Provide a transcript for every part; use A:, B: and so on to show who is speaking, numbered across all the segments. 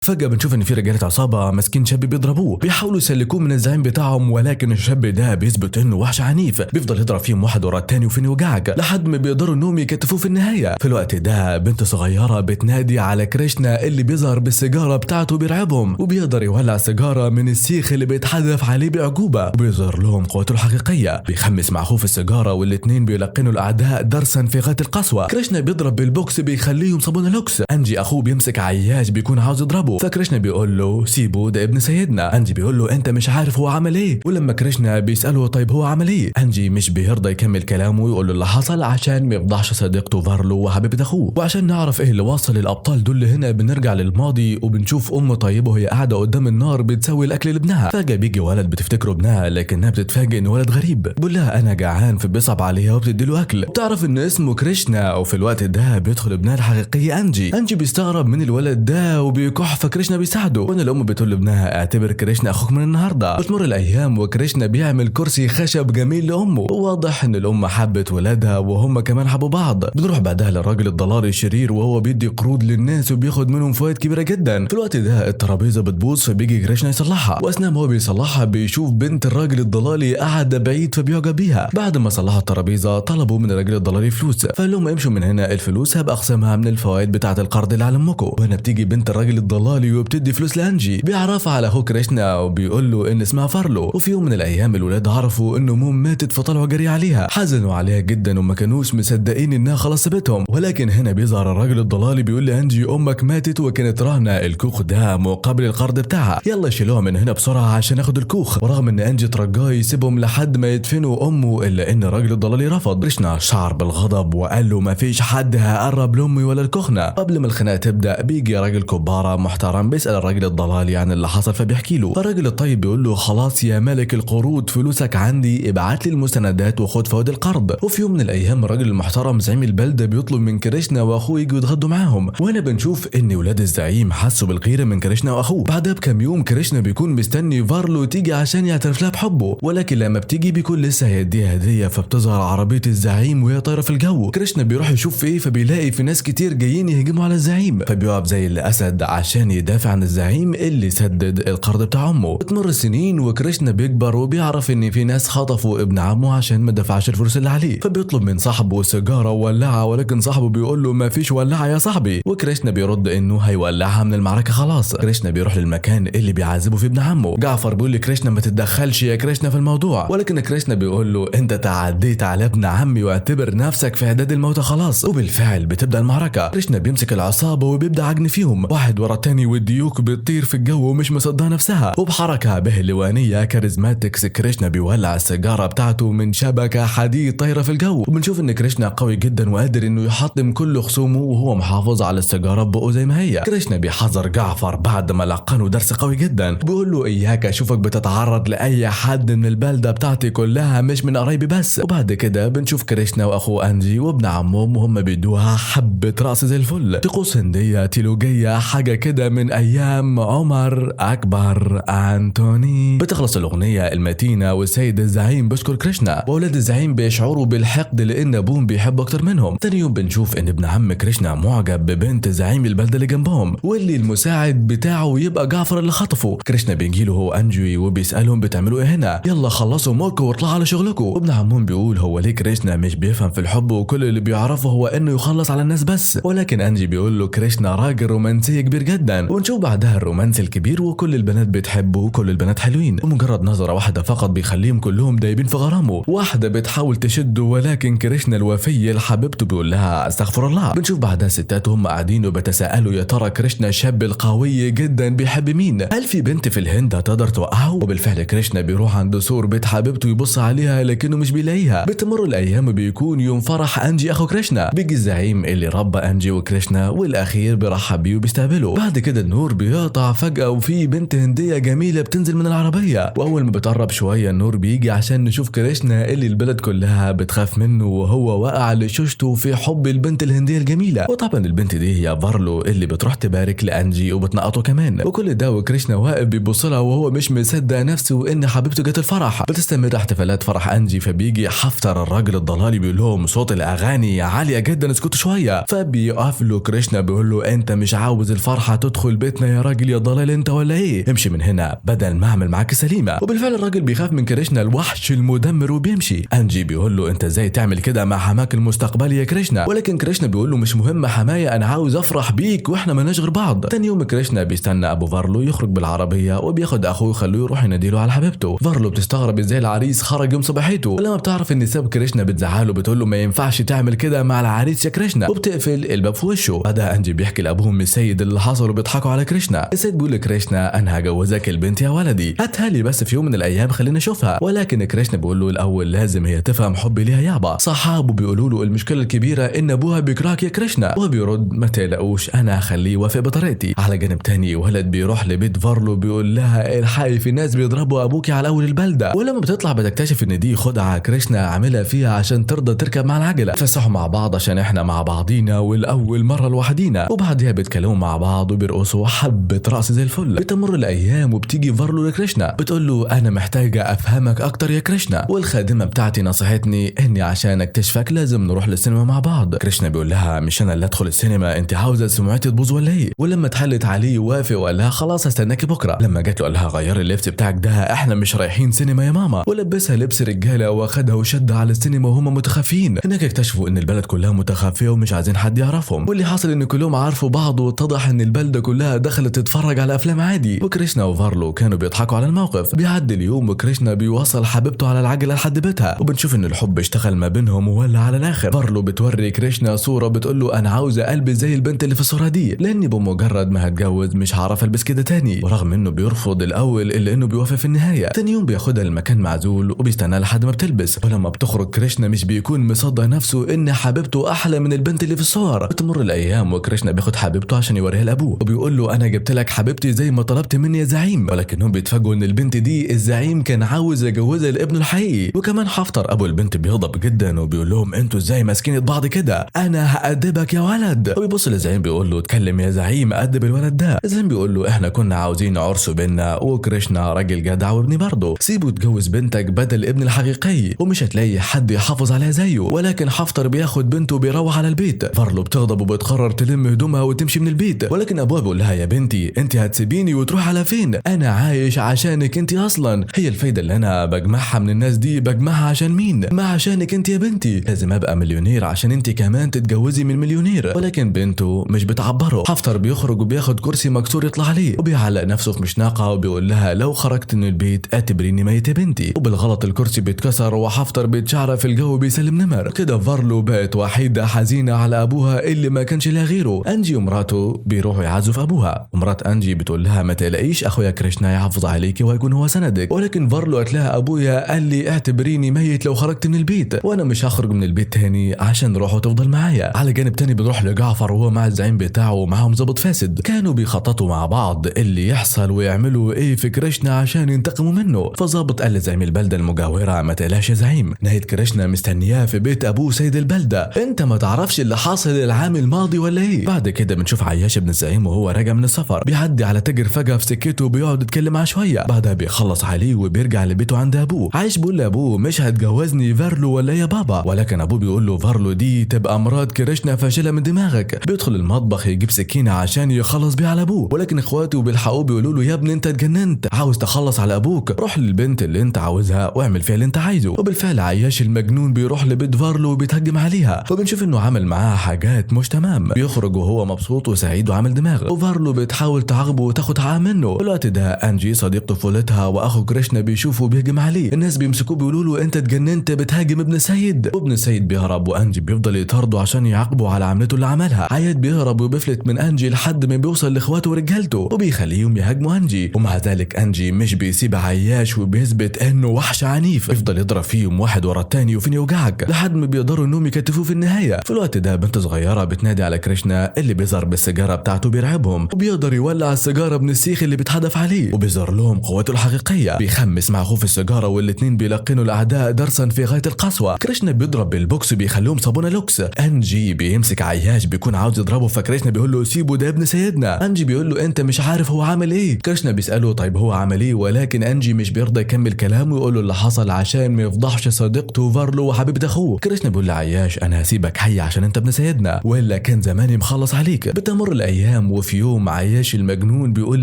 A: فجأة بنشوف ان في رجالة عصابة ماسكين شاب بيضربوه، بيحاولوا يسلكوه من الزعيم بتاعهم، ولكن الشاب ده بيثبت انه وحش عنيف، بيفضل يضرب فيهم واحد ورا التاني وفين يوجعك لحد ما بيقدروا انهم يكتفوه في النهاية. في الوقت ده بنت صغيرة بتنادي على كريشنا اللي بيظهر بالسيجارة بتاعته بيرعبهم، وبيقدر يولع سيجارة من السيخ اللي بيتحدف عليه بأعجوبة، وبيظهر لهم قوته الحقيقية. بيخمس مع اخوه في السيجارة والاتنين بيلقنوا الأعداء درسا في غاية القسوة. كريشنا بيضرب بالبوكس بيخليهم صابون لوكس. انجي اخوه بيمسك عياش بيكون عاوز يضربه، فكريشنا بيقول له سيبه ده ابن سيدنا. انجي بيقول له انت مش عارف هو عمل ايه، ولما كريشنا بيساله طيب هو عمل ايه، انجي مش بيرضى يكمل كلامه ويقول له اللي حصل عشان ما يفضحش صديقته فارلو وحبيبه اخوه. وعشان نعرف ايه اللي وصل الابطال دول هنا بنرجع للماضي وبنشوف ام طيبة وهي قاعدة قدام النار بتسوي الاكل لابنها. فجاة بيجي ولد بتفتكره ابنها، لكنها بتتفاجئ انه ولد غريب. بيقول لها انا جعان، فبيصعب عليها وبتدي له اكل، بتعرف ان اسمه كريشنا. وفي الوقت ده بيدخل ابنها الحقيقي انجي. انجي بيستغرب من الولد ده وبيكح، فكريشنا بيساعده. وان الام بتقول لابنها اعتبر كريشنا اخوك من النهارده. بتمر الايام وكريشنا بيعمل كرسي خشب جميل لامه، وواضح ان الام حبت ولادها وهم كمان حبوا بعض. بنروح بعدها للراجل الضلالي الشرير وهو بيدي قروض للناس وبياخد منهم فوائد كبيرة جدا. في الوقت ده الترابيزة بتبوظ، فبيجي كريشنا يصلحها، واثناء ما هو بيصلحها بيشوف بنت الراجل الضلالي قاعدة بعيد فبيعجب بيها. بعد ما صلحوا الترابيزة طلبوا من الراجل الضلالي فلوس، فقال لهم امشوا من هنا، الفلوس هبقى اقسمها من الفوائد بتاعه القرض اللي على امكم. وهنا بتيجي بنت الراجل الضلالي وبتدي فلوس لانجي، بيعرفها على اخو كريشنا وبيقول له ان اسمها فارلو. وفي يوم من الايام الولاد عرفوا ان امهم ماتت فطلعوا جري عليها، حزنوا عليها جدا وما كانوش مصدقين انها خلاص سابتهم. ولكن هنا بيظهر الراجل الضلالي بيقول لانجي امك ماتت وكانت رهنه الكوخ ده مقابل القرض بتاعها، يلا شيلوها من هنا بسرعة عشان اخد الكوخ. ورغم ان انجي ترجاه يسيبهم لحد ما يدفنوا امه، الا ان الراجل الضلالي رفض. كريشنا شعر بالغضب وقال له ما فيش حد هيقرب لامي ولا الكوخنه. قبل ما الخناقة تبدا بيجي راجل كباره محترم بيسال الراجل الضلالي عن اللي حصل فبيحكي له. فالراجل الطيب بيقول له خلاص يا ملك القروض فلوسك عندي، ابعت لي المستندات وخد فوائد القرض. وفي يوم من الايام الراجل المحترم زعيم البلدة بيطلب من كريشنا واخوه يجوا يتغدوا معاهم. وهنا بنشوف ان ولاد الزعيم حسوا بالغيره من كريشنا واخوه. بعدها بكام يوم كريشنا بيكون مستني فارلو تيجي عشان يعترف لها بحبه، ولكن لما بتيجي بيكون لسه هيديها هديه، فبتظهر عربية الزعيم وهي طايره في الجو. كريشنا بيروح يشوف ايه، فبيلاقي في ناس كتير جايين يهجموا على الزعيم، فبيقف زي الاسد عشان يدافع عن الزعيم اللي سدد القرض بتاع امه. بتمر السنين وكريشنا بيكبر وبيعرف ان في ناس خطفوا ابن عمه عشان ما دفعش الفلوس اللي عليه، فبيطلب من صاحبه سيجارة وولاعه، ولكن صاحبه بيقول له ما فيش ولاعه يا صاحبي، وكريشنا بيرد انه هيولعها من المعركة خلاص. كريشنا بيروح للمكان اللي بيعذبه فيه ابن عمه. جعفر بيقول لكريشنا ما تتدخلش يا كريشنا في الموضوع، ولكن كريشنا بيقول له انت تعديت على ابن عمي واعتبر نفسك في اعداد الموت خلاص. وبالفعل بتبدا المعركة. كريشنا بيمسك العصابة وبيبدا عجن فيهم واحد ورا التاني، والديوك بتطير في الجو ومش مصدقه نفسها. وبحركه بهلوانيه charismatics كريشنا بيولع السيجارة بتاعته من شبكة حديد طايره في الجو. وبنشوف ان كريشنا قوي جدا وقادر انه يحطم كل خصومه وهو محافظ على السيجارة ببقه زي ما هي. كريشنا بيحذر جعفر بعد ما لقنه درس قوي جدا، بيقول له اياك اشوفك بتتعرض لاي حد من البلدة بتاعتي كلها مش من قرايبي بس. وبعد كده بنشوف كريشنا واخوه انجي وابن عمهم وهم بيدوها حبه راس زي الفل، طقوس هنديه تيلوجيه حاجة كده من ايام عمر اكبر انتوني. بتخلص الاغنية المتينة والسيد الزعيم بيشكر كريشنا، واولاد الزعيم بيشعروا بالحقد لان ابوهم بيحبه اكتر منهم. تاني يوم بنشوف ان ابن عم كريشنا معجب ببنت زعيم البلدة اللي جنبهم، واللي المساعد بتاعه يبقى جعفر اللي خطفه. كريشنا بيجي له هو انجي وبيسالهم بتعملوا ايه هنا، يلا خلصوا اموركم واطلعوا على شغلكم. وابن عمهم بيقول هو ليه كريشنا مش بيفهم في الحب وكل اللي بيعرفه هو انه يخلص على الناس بس. ولكن انجي بيقول له كريشنا راجل رومانسي كبير جدا. ونشوف بعدها الرومانسي الكبير وكل البنات بتحبه وكل البنات حلوين، ومجرد نظره واحدة فقط بيخليهم كلهم دايبين في غرامة. واحدة بتحاول تشده ولكن كريشنا الوفي لحبيبته بيقول لها استغفر الله. بنشوف بعدها ستات هم قاعدين وبيتساءلوا يا ترى كريشنا الشاب القوي جدا بيحب مين؟ هل في بنت في الهند هتقدر توقعه؟ وبالفعل كريشنا بيروح عند سور بيت حبيبته يبص عليها لكنه مش بيلاقيها. بتمر الايام بيكون يوم فرح انجي اخو كريشنا، بيجي الزعيم اللي ربى انجي وكريشنا والاخير بيرحب بيه وبيستقبله. بعد كده النور بيقطع فجأة وفي بنت هندية جميلة بتنزل من العربية، واول ما بتقرب شوية النور بيجي عشان نشوف كريشنا اللي البلد كلها بتخاف منه وهو وقع لشوشته في حب البنت الهندية الجميلة. وطبعا البنت دي هي فارلو اللي بتروح تبارك لانجي وبتنقطه كمان. وكل ده وكريشنا واقف بيبص لها وهو مش مصدق نفسه ان حبيبته جت الفرح. بتستمر احتفالات فرح انجي، فبيجي حفتر الراجل الضلالي بيقول لهم صوت الاغاني عالية جدا اسكتوا شوية. فبيقف له كريشنا بيقول له انت مش عاوز الفرحة تدخل تدخل بيتنا يا راجل يا ضلال انت ولا ايه؟ امشي من هنا بدل ما اعمل معاك سليمة. وبالفعل الراجل بيخاف من كريشنا الوحش المدمر وبيمشي. انجي بيقول له انت ازاي تعمل كده مع حماك المستقبلي يا كريشنا؟ ولكن كريشنا بيقول له مش مهم حماية، انا عاوز افرح بيك واحنا مالناش غير بعض. تاني يوم كريشنا بيستنى ابو فارلو يخرج بالعربية وبياخد اخوه يخلوه يروح يناديله على حبيبته. فارلو بتستغرب ازاي العريس خرج يوم صباحيته، ولما بتعرف ان ساب كريشنا بتزعله بتقول له ما ينفعش تعمل كده مع العريس يا كريشنا، وبتقفل الباب في وشه. بعدها انجي بيحكي لابوهم السيد اللي حصل وبيضحكوا على كريشنا. السيد بيقول لكريشنا انا هجوزك البنت يا ولدي، هاتها لي بس في يوم من الايام خلينا اشوفها. ولكن كريشنا بيقول له الاول لازم هي تفهم حبي ليها يابا. صحابه بيقولوا له المشكلة الكبيرة ان ابوها بيكرهك يا كريشنا، وبيرد ما تقلقوش انا هخليه يوافق بطريقتي. على جانب تاني ولد بيروح لبيت فارلو بيقول لها الحقي في ناس بيضربوا ابوكي على اول البلدة، ولما بتطلع بتكتشف ان دي خدعه كريشنا عاملها فيها عشان ترضى تركب مع العجلة. فسحوا مع بعض عشان احنا مع بعضينا والاول مرة لوحدينا، وبعدها بيتكلموا مع بعض وبيرقصوا حبه رقص زي الفل. بتمر الايام وبتيجي فارلو لكريشنا بتقول له انا محتاجه افهمك اكتر يا كريشنا، والخادمه بتاعتي نصحتني اني عشان اكتشفك لازم نروح للسينما مع بعض. كريشنا بيقول لها مش انا اللي ادخل السينما، انت عاوزه سمعتي تبوظ ولا ايه؟ ولما اتحلت عليه وافق وقال لها خلاص هستناكي بكره. لما جت له قال لها غيري اللبس بتاعك ده، احنا مش رايحين سينما يا ماما، ولبسها لبس رجاله واخدها وشدها على السينما وهم متخفين. هناك اكتشفوا ان البلد كلها متخفيه ومش عايزين حد يعرفهم، واللي حصل ان كلهم عرفوا بعض واتضح ان البلدة كلها دخلت تتفرج على افلام عادي. وكريشنا وفارلو كانوا بيضحكوا على الموقف. بيعدي اليوم وكريشنا بيوصل حبيبته على العجلة لحد بيتها، وبنشوف ان الحب اشتغل ما بينهم ولا على الاخر. فارلو بتوري كريشنا صوره بتقول له انا عاوزه البس زي البنت اللي في الصورة دي، لاني بمجرد ما هتجوز مش هعرف البس كده تاني. ورغم انه بيرفض الاول الا انه بيوافق في النهاية. تاني يوم بياخدها لمكان معزول وبيستناها لحد ما بتلبس، ولما بتخرج كريشنا مش بيكون مصدق نفسه ان حبيبته احلى من البنت اللي في الصور. بتمر الايام وكريشنا بياخد حبيبته عشان يوريها لابوه، وبيقول له انا جبت لك حبيبتي زي ما طلبت مني يا زعيم، ولكنهم بيتفاجئوا ان البنت دي الزعيم كان عاوز يجوزها لابنه الحقيقي. وكمان حفتر ابو البنت بيغضب جدا وبيقول لهم انتوا ازاي ماسكين بعض كده، انا هأدبك يا ولد. وبيبص للزعيم بيقول له اتكلم يا زعيم، أدب الولد ده. الزعيم بيقول له احنا كنا عاوزين عرس بينا، وكريشنا راجل جدع وابني برضه، سيبه يتجوز بنتك بدل ابن الحقيقي ومش هتلاقي حد يحافظ عليها زيه. ولكن حفتر بياخد بنته وبيروح على البيت. فارلو بتغضب وبتقرر تلم هدومها وتمشي من البيت، ولكن ابوها بيقول لها يا بنتي انت هتسيبيني وتروح على فين؟ انا عايش عشانك انت اصلا، هي الفايدة اللي انا بجمعها من الناس دي بجمعها عشان مين؟ ما عشانك انت يا بنتي، لازم ابقى مليونير عشان انت كمان تتجوزي من مليونير. ولكن بنته مش بتعبره. حفتر بيخرج وبياخد كرسي مكسور يطلع عليه وبيعلق نفسه في مشناقه وبيقول لها لو خرجت من البيت اعتبريني ميت يا بنتي. وبالغلط الكرسي بيتكسر وحفتر بيتشعر في الجو بيسلم نمر. كده فارلو بقت وحيده حزينة على ابوها اللي ما كانش لها غيره. انجي ومراته بيروحوا يعزوا في ابوها، ومرات انجي بتقول لها ما تقلقيش اخويا كريشنا يحافظ عليكي وهيكون هو سندك. ولكن فارلو قالت لها ابويا قال لي اعتبريني ميت لو خرجت من البيت، وانا مش هخرج من البيت تاني عشان روحه تفضل معايا. على جانب تاني بنروح لجعفر وهو مع الزعيم بتاعه ومعاهم ظابط فاسد، كانوا بيخططوا مع بعض اللي يحصل ويعملوا ايه في كريشنا عشان ينتقموا منه. فظابط قال لزعيم البلدة المجاورة ما تقلقش يا زعيم، نهاية كريشنا مستنياه في بيت ابوه سيد البلدة، انت ما تعرفش اللي حصل العام الماضي ولا ايه؟ بعد كده بنشوف عياش ابن الزعيم وهو راجع من السفر، بيعدي على تاجر فجأة في سكته وبيقعد يتكلم معاه شوية، بعدها بيخلص عليه وبيرجع لبيته عند ابوه. عايش بيقول لابوه مش هتجوزني فارلو ولا يا بابا؟ ولكن ابوه بيقول له فارلو دي تبقى مرات كريشنا فاشلة من دماغك. بيدخل المطبخ يجيب سكينة عشان يخلص بيها على ابوه، ولكن اخواته بيلحقوه بيقولوا له يا ابني انت اتجننت، عاوز تخلص على ابوك، روح للبنت اللي انت عاوزها واعمل فيها اللي انت عايزه. وبالفعل عياش المجنون بيروح لبيت فارلو وبيتهجم عليها، وبنشوف انه عمل معاها حاجات مش تمام. بيخرج وهو مبسوط وسعيد وعامل دماغ، وفارلو بتحاول تعاقبه وتاخد حقها منه. في الوقت ده انجي صديق طفولتها واخو كريشنا بيشوفه بيهجم عليه، الناس بيمسكوه بيقولوا له انت اتجننت بتهاجم ابن السيد، وابن السيد بيهرب وانجي بيفضل يطارده عشان يعاقبه على عملته اللي عملها. عياد بيهرب وبيفلت من انجي لحد ما بيوصل لاخواته ورجالته وبيخليهم يهاجموا انجي، ومع ذلك انجي مش بيسيب عياش وبيثبت انه وحش عنيف، يفضل يضرب فيهم واحد ورا التاني وفين يوجعك لحد ما بيقدروا انهم يكتفوه في النهاية. في الوقت ده بنت صغيرة بتنادي على كريشنا اللي بيظهر بالسيجاره بتاعته بيرعبهم، وبيقدر يولع السيجارة من السيخ اللي بيتحدف عليه، وبيظهر لهم قوته الحقيقية. بيخمس مع اخوه في السيجارة والاثنين بيلقنوا الاعداء درسا في غاية القسوة. كريشنا بيضرب بالبوكس بيخليهم صابونه لوكس. انجي بيمسك عياش بيكون عاوز يضربه، فكريشنا بيقول له سيبه ده ابن سيدنا. انجي بيقول له انت مش عارف هو عامل ايه. كريشنا بيساله طيب هو عمل ايه، ولكن انجي مش بيرضى يكمل كلامه ويقول له اللي حصل عشان ما يفضحش صديقته فارلو وحبيبه اخوه. كريشنا بيقول لعياش انا هسيبك حي عشان انت ابن سيدنا، والا كان زماني مخلص عليك. بتمر الايام وفي يوم عياش المجنون بيقول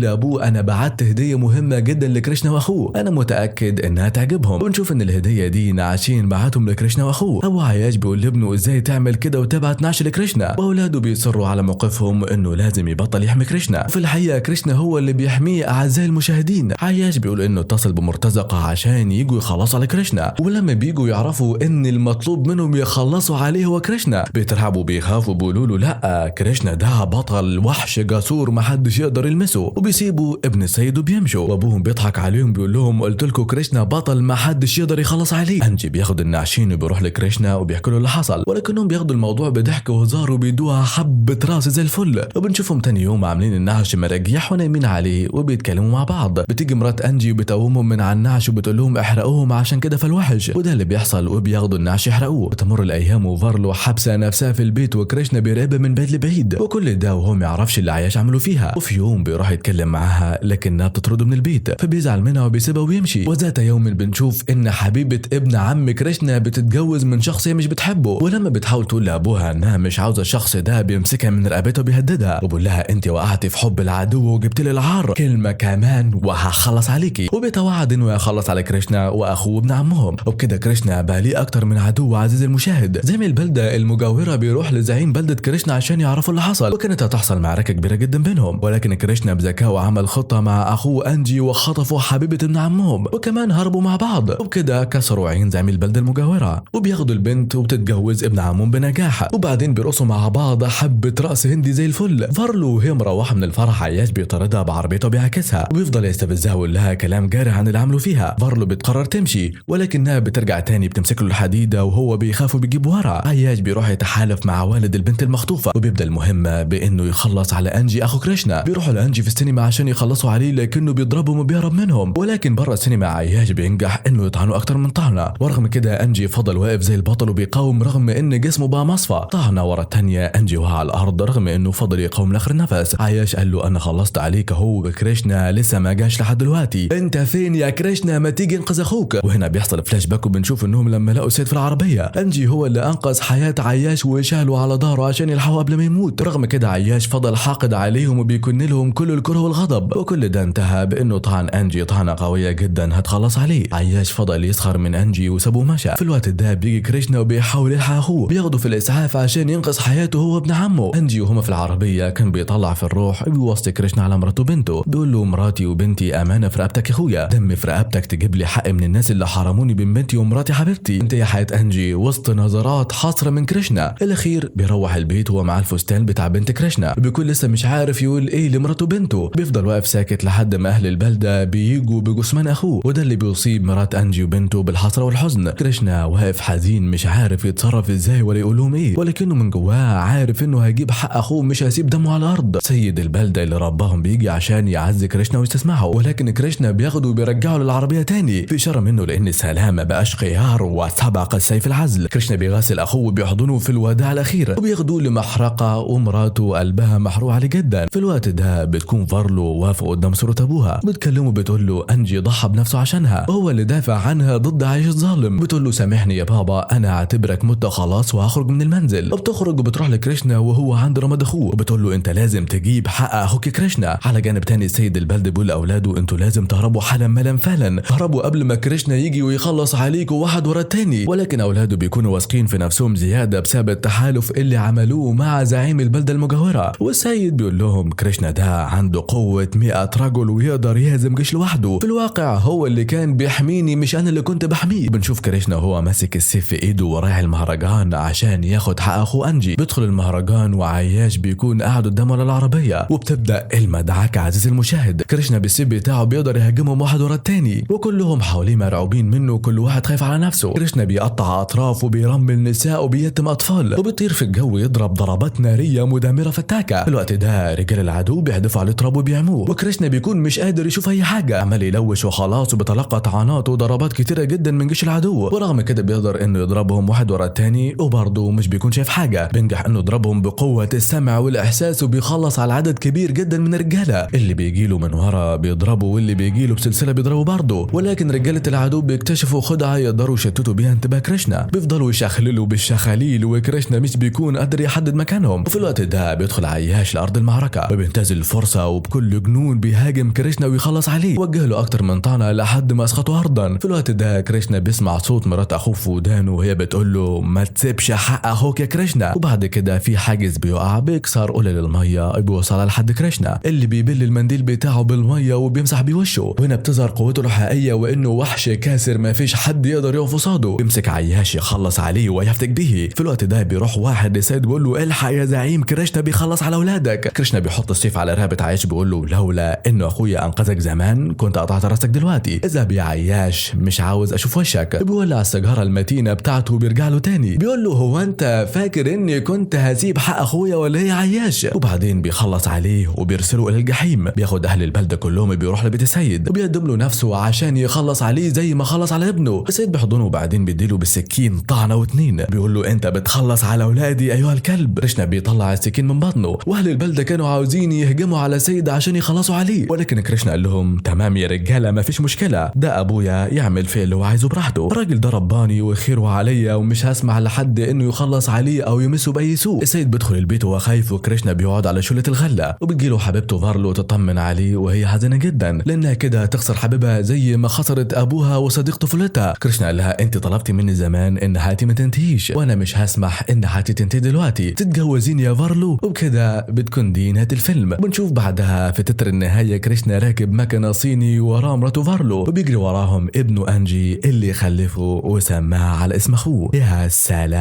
A: لابوه انا بعت هديه مهمة جدا لكريشنا واخوه، انا متاكد انها تعجبهم. ونشوف ان الهدية دي نعشين بعتهم لكريشنا واخوه. ابو عياش بيقول لابنه ازاي تعمل كده وتبعت نعش لكريشنا، واولاده بيصروا على موقفهم انه لازم يبطل يحمي كريشنا. وفي الحقيقة كريشنا هو اللي بيحميه اعزائي المشاهدين. عياش بيقول انه اتصل بمرتزقه عشان يجوا يخلصوا على كريشنا، ولما بيجوا يعرفوا ان المطلوب منهم يخلصوا عليه هو كريشنا بيترعبوا بيخافوا بيقولوا له لا كريشنا ده بطل وحش جسور محدش يقدر يلمسه، وبيسيبوا ابن السيد وبيمشوا. وابوهم بيضحك عليهم بيقول لهم قلت لكم كريشنا بطل محدش يقدر يخلص عليه. انجي بياخد النعشين وبيروح لكريشنا وبيحكي له اللي حصل، ولكنهم بياخدوا الموضوع بضحك وهزار وبيدوها حبه راس زي الفل. وبنشوفهم تاني يوم عاملين النعش مراجيح ونايمين عليه وبيتكلموا مع بعض. بتيجي مرات انجي وبتقومهم من على النعش وبتقول لهم احرقوهم عشان كده فالوحش، وده اللي بيحصل وبياخدوا النعش يحرقوه. بتمر الايام وفارلو حابسه نفسها في البيت وكريشنا بيراقبها من بعيد لبعيد، وكل ده وهو ما يعرفش اللي عياش عملوا فيها. وفي يوم بيروح يتكلم معاها لكنها بتطرده من البيت، فبيزعل منها وبيسيبها ويمشي. وذات يوم بنشوف ان حبيبه ابن عم كريشنا بتتجوز من شخص هي مش بتحبه، ولما بتحاول تقول لابوها انها مش عاوزه الشخص ده بيمسكها من رقبتها وبيهددها وبيقول لها انت وقعتي في حب العدو وجبت لي العار، كلمة كمان وهخلص عليكي. وبيتوعد انه يخلص على كريشنا واخوه ابن عمهم. وبكده كريشنا بقى ليه اكتر من عدو عزيزي المشاهد. زعيم البلدة المجاورة بيروح لزعيم بلده كريشنا عشان يعرفوا اللي حصل، وكانت هتحصل معركة كبيرة جدا بينهم، ولكن كريشنا بذكائه عمل خطه مع اخوه انجي وخطفوا حبيبه ابن عمهم، وكمان هربوا مع بعض. وبكده كسروا عين زعيم البلدة المجاورة، وبياخدوا البنت وبتتجوز ابن عمهم بنجاح. وبعدين بيرقصوا مع بعض حبه رقص هندي زي الفل. فارلو وهي مروحة من الفرح عياش بيطاردها بعربيته وبيعاكسها، وبيفضل يستفزها ويقول لها كلام جارح عن اللي عملوا فيها. فارلو بتقرر تمشي، ولكنها بترجع تاني بتمسك له الحديدة وهو بيخاف وبيجيب ورا. عياش بيروح يتحالف مع والد البنت المخطوفه، وبيبدا المهمة بانه يخلص على انجي اخو كريشنا. بيروحوا لانجي في السينما عشان يخلصوا عليه، لكنه بيضربهم وبيهرب منهم. ولكن بره السينما عياش بينجح انه يطعنه اكتر من طعنه، ورغم كده انجي فضل واقف زي البطل وبيقاوم رغم ان جسمه بقى مصفى. طعنه ورا الثانية انجي وقع على الارض رغم انه فضل يقاوم لاخر نفس. عياش قال له انا خلصت عليك اهو، كريشنا لسه ما جاش لحد دلوقتي، انت فين يا كريشنا ما تيجي انقذ اخوك. وهنا بيحصل فلاش باك وبنشوف انهم لما لقوا سيد في العربية انجي هو اللي انقذ حياة عياش وشاله على ظهره عشان يلحقه قبل ما يموت. رغم كده عياش فضل حاقد عليهم وبيكن لهم كل الكره والغضب، وكل ده انتهى بانه طعن انجي طعنه قوية جدا هتخلص عليه. عياش فضل يسخر من انجي وسابه مشى. في الوقت ده بيجي كريشنا وبيحاول يلحق اخوه، بياخده في الاسعاف عشان ينقذ حياته هو ابن عمه. انجي وهما في العربية كان بيطلع في الروح وبيوصي كريشنا على مراته وبنته، بيقول له مراتي وبنتي امانه في رقبتك يا اخويا، دم في رقبتك تجيب لي حق من الناس اللي حرموني من بنتي ومراتي حبيبتي. انت يا حياة انجي وسط نظرات حسرة من كريشنا. الاخير بيروح البيت وهو معاه الفستان بتاع بنت كريشنا، وبيكون لسه مش عارف يقول ايه لمراته وبنته. بيفضل واقف ساكت لحد ما اهل البلدة بيجوا بجثمان اخوه، وده اللي بيصيب مرات انجي وبنته بالحسره والحزن. كريشنا واقف حزين مش عارف يتصرف ازاي ولا يقول لهم ايه، ولكنه من جواه عارف انه هيجيب حق اخوه مش هيسيب دمه على الارض. سيد البلدة اللي رباهم بيجي عشان يعزي كريشنا ويستسمعه، ولكن كريشنا بياخده وبيرجعه للعربية تاني في اشارة منه لان السلام ما بقاش خيار وسبق السيف العزل. كريشنا بيغسل اخوه وبيحضنه في الوداع الاخير وبياخدوه لمحرقه، ومراته قلبها محروق عليه جدا. في الوقت ده بتكون فارلو واقفة قدام صوره ابوها، بتكلمه بتقول له انجي ضحى بنفسه عشانها وهو اللي دافع عنها ضد عايش الظالم. بتقول له سامحني يا بابا انا اعتبرك مت خلاص وهخرج من المنزل. وبتخرج وبتروح لكريشنا وهو عند رماد اخوه، وبتقول له انت لازم تجيب حق اخوك كريشنا. على جانب تاني سيد البلد بيقول لاولاده انتوا لازم تهربوا حالا مالا فعلا، هربوا قبل ما كريشنا يجي ويخلص عليكوا واحد ورا التاني. ولكن اولاده بيكونوا واثقين في نفسهم زيادة بسبب التحالف اللي عملوه مع زعيم البلدة المجاورة. والسيد بيقول لهم كريشنا ده عنده قوة 100 رجل ويقدر يهزم جيش لوحده، في الواقع هو اللي كان بيحميني مش انا اللي كنت بحميه. بنشوف كريشنا وهو ماسك السيف في ايده ورايح المهرجان عشان ياخد حق اخوه انجي. بيدخل المهرجان وعياش بيكون قاعد قدامه على العربية، وبتبدا المدعكه عزيزي المشاهد. كريشنا بالسيف بتاعه بيقدر يهاجمهم واحد ورا التاني، وكلهم حواليه مرعوبين منه وكل واحد خايف على نفسه. كريشنا بيقطع اطراف وبيرمل نساء وبيتم اطفال، وبيطير في الجو يضرب ضربات نارية مدمرة فتاكة. في الوقت ده رجال العدو بيحدفوا عليه تراب وبيعموه، وكريشنا بيكون مش قادر يشوف اي حاجة، عمال يلوش وخلاص، وبيتلقى طعنات وضربات كتيرة جدا من جيش العدو. ورغم كده بيقدر انه يضربهم واحد ورا التاني وبرضه مش بيكون شايف حاجة. بينجح انه يضربهم بقوة السمع والاحساس وبيخلص على عدد كبير جدا من الرجالة. اللي بيجيله من ورا بيضربه واللي بيجيله بسلسلة بيضربه برضه. ولكن رجاله العدو بيكتشفوا خدعه يقدروا يشتتوا بيها انتباه كريشنا، بيفضلوا يشخللوا بالشخاليل وكريشنا مش بيكون قادر يحدد مكانهم. وفي الوقت ده بيدخل عياش لارض ارض المعركة، وبينتهز الفرصة وبكل جنون بيهاجم كريشنا ويخلص عليه، وجه له اكتر من طعنه لحد ما اسقطه ارضا. في الوقت ده كريشنا بيسمع صوت مرات اخوه في ودانه وهي بتقول له ما تسيبش حق اخوك يا كريشنا. وبعد كده في حاجز بيقع بيكسر قلل المية بيوصلها لحد كريشنا اللي بيبل المنديل بتاعه بالمية وبيمسح بيه وشه، وهنا بتظهر قوته الحقيقية وانه وحش كاسر ما فيش حد يقدر يقف قصاده. بيمسك عياش يخلص عليه ويفتك به. في الوقت ده بيروح واحد لسيد بيقول له الحق يا زعيم، كريشنا بيخلص على اولادك. كريشنا بيحط السيف على رقبة عياش بيقول له لولا انه اخويا انقذك زمان كنت قطعت راسك دلوقتي، اذهب يا عياش مش عاوز اشوف وشك. بيولع السيجارة المتينة بتاعته وبيرجع له تاني بيقول له هو انت فاكر اني كنت هسيب حق اخويا ولا ايه يا عياش؟ وبعدين بيخلص عليه وبيرسله الى الجحيم. بياخد اهل البلدة كلهم بيروح لبيت السيد وبيقدم له نفسه عشان يخلص عليه زي ما خلص على ابنه. السيد بيحضنه وبعدين بيديله بالسكين طعنه واتنين، بيقول له انت بتخلص على اولادي ايها الكلب. كريشنا بيطلع السكين من بطنه، واهل البلدة كانوا عاوزين يهجموا على السيد عشان يخلصوا عليه، ولكن كريشنا قال لهم تمام يا رجاله ما فيش مشكلة، ده ابويا يعمل فيه اللي هو عايزه براحته، الراجل ده رباني وخيره عليا ومش هسمح لحد انه يخلص عليه او يمسه باي سوء. السيد بيدخل البيت وهو خايف، وكريشنا بيقعد على شله الغلة، وبتجيله حبيبته فارلو تطمن عليه وهي حزينة جدا لانها كده هتخسر حبيبها زي ما خسرت ابوها وصديق طفولتها. كريشنا قال لها انت طلبتي مني زمان ان حياتي ما تنتهيش، وانا مش هسمح ان حياتي تنتهي دلوقتي، تتجوزيني يا فارلو. وبكده بتكون دي نهاية الفيلم. بنشوف بعدها في تتر النهاية كريشنا راكب مكنه صيني وراه مراته فارلو، وبيجري وراهم ابنه انجي اللي خلفه وسماه على اسم اخوه. يا سلام،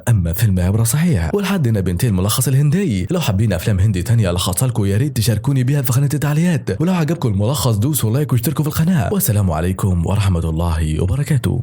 A: اما فيلم عبره صحيح. ولحد هنا بنتهي الملخص الهندي. لو حابين افلام هندي تانية الخصها لكم يا ريت تشاركوني بيها في خانه التعليقات، ولو عجبكم الملخص دوسوا like واشتركوا في القناة، والسلام عليكم ورحمة الله وبركاته.